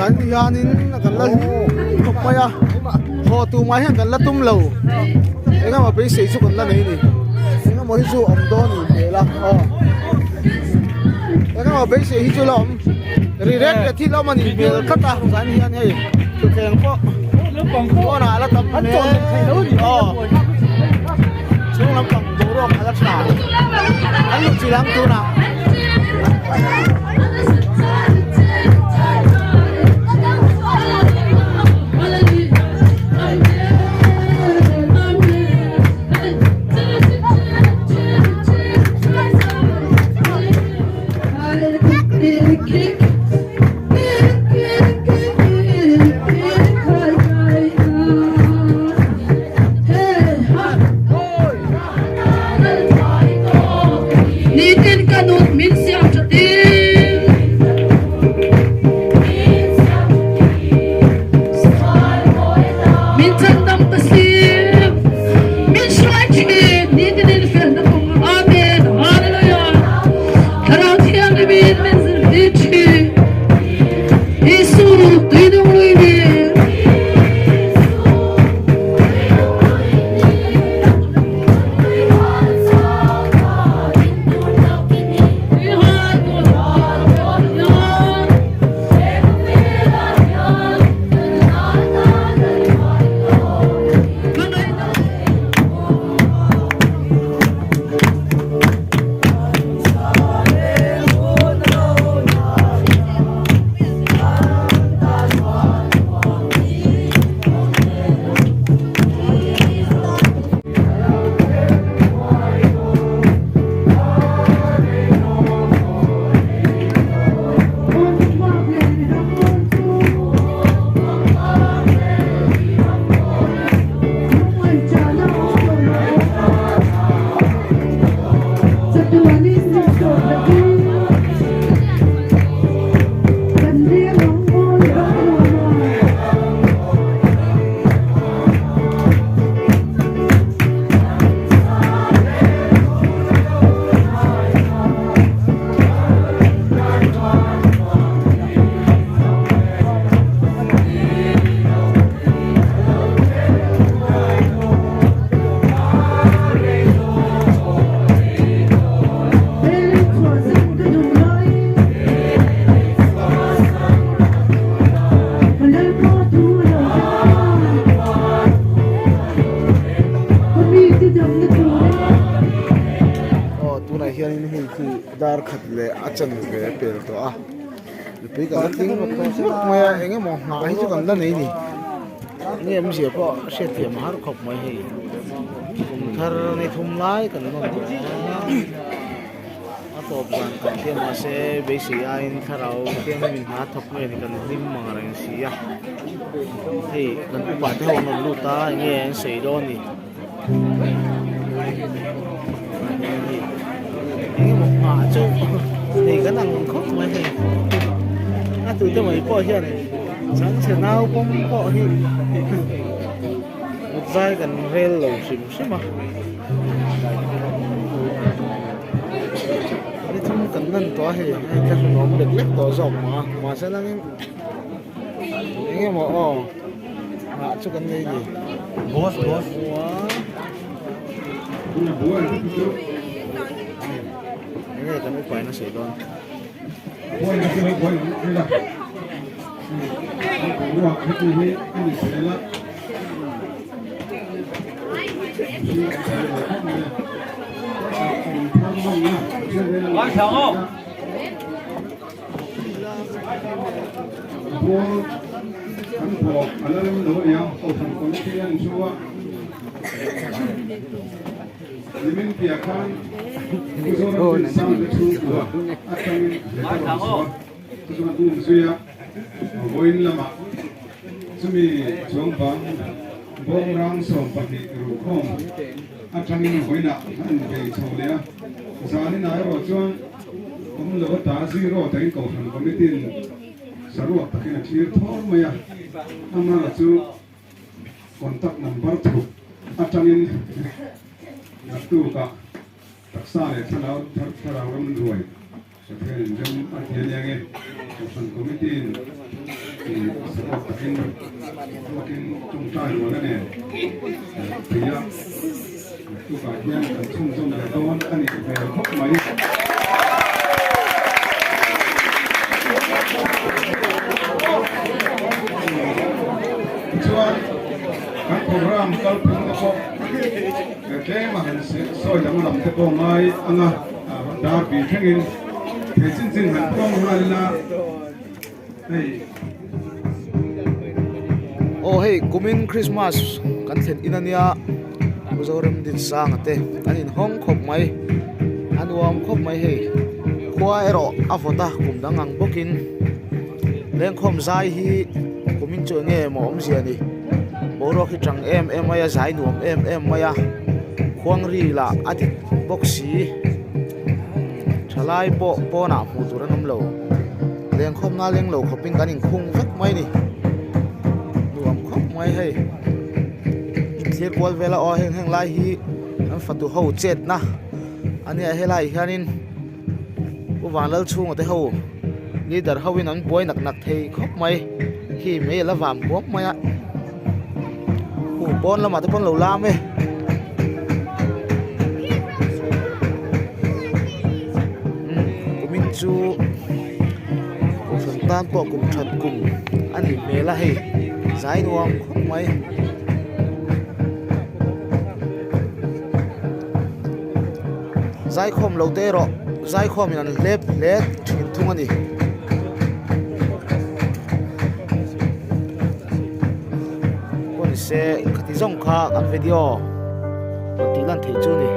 Zan hianin kan la hlim khawp mai a, haw tur mai hian kan la tum lo. Engemaw beisei chu kan la nei a ni. Engemaw hi chu awm dawn a nih hmel a, aw. Engemaw beisei hi chu la awm ri ret ret hi la awm a nih hmel tlat a, zan hian hei thutthleng pawh pawnah a la tam hle. Aw. Chhung lampang boruak a la tha. An luh chilh ang tunah. Nitin ka nun min siam tha tin. Min chandam ta si, min hruai thin, nitin in felna kawng Amen, Hallelujah. Thlarau Thianghlimin min zirtir thin. Isu tuidung lui ni. Aw tunah hianin hei khi dar khat leh a chanve a pel tawh a mipui kan la tling hmuk mai a eng emaw nghah hi chu kan la nei a ni enge awmzia pawh a hriatthiam a har khawp mai hei kum thar ni thum lai kan nawm tawh a. A tawp dan kan hria mahse beisei aiin thlarau thianghlim in hna thawk nge ni kan hlim ang reng si a hei kan upa te ho an rawn lut a enge an sawi dawn ni eng emaw nghah chu hei kan ang khawp mai hei a tute mai pawh hian chhangchhe nau pawm pawh hi mut zai kan rel lo hrim hrim a. Ni thum kan lan tawh a hei hei ka hlawm lek lek tawh zawk mah a mahse langin eng emaw aw nghah chu kan nei ni boss boss eng nge kan upa in a sawi dawn. Chumi chuangbang bawng rang 12 ruhkhawm atangin vawiinah an bei chho leh a, zaninah erawh chuan awm lo ata zero takin Kohhran Committee-in saruak takin a thlir thawr mai a, amaherawhchu chu contact number thup atangin naktukah taksa leh thlarau ram ruai Pathian in rem a ti ania nge Kohhran Committee-in. Support takin takin tawngtai rual a nen thei a, tukah hian kan chhunzawm leh dawn a nih hmel khawp mai. Tichuan kan program kalphung te pawh tlem a han sawi danglam te pawh ngai ang a, dar bih thlengin thei chin chin han puang nghal ila. Aw hei kumin Christmas kan thlen in ania Mizoram Dinsanga te an inhawng khawp mai a nuam khawp mai hei khua erawh a vawt a kum dang ang bawkin lengkhawm zai hi kumin chu eng nge maw awmzia ni boruak hi tang em em mai a zai nuam em em mai a khuang ri lah a dik bawk si. Thalai pawh pawnah hmuh tur an awm lo. Lengkhawmna leng lo khawpin kan inkhung vek mai a ni. Nuam khawp mai hei. Thlir kual vel a aw heng heng lai hi an fatu ho chetna a nia helaiah hianin Pu Vanlalchhunga te ho leader hoin an buai nak nak thei khawp mai. Khi mei a la vam huam mai a. Huh pawn lamah te pawn lo lam e. Kumin chu kohhran tan pawh kum that kum a nih hmel a hei zai nuam khawp mai. Zaikhawm lo te erawh zaikhawmin an hlep hle thin thung a ni. Pawn se khati zawng kha kan video rawn tih lan theih chu a ni.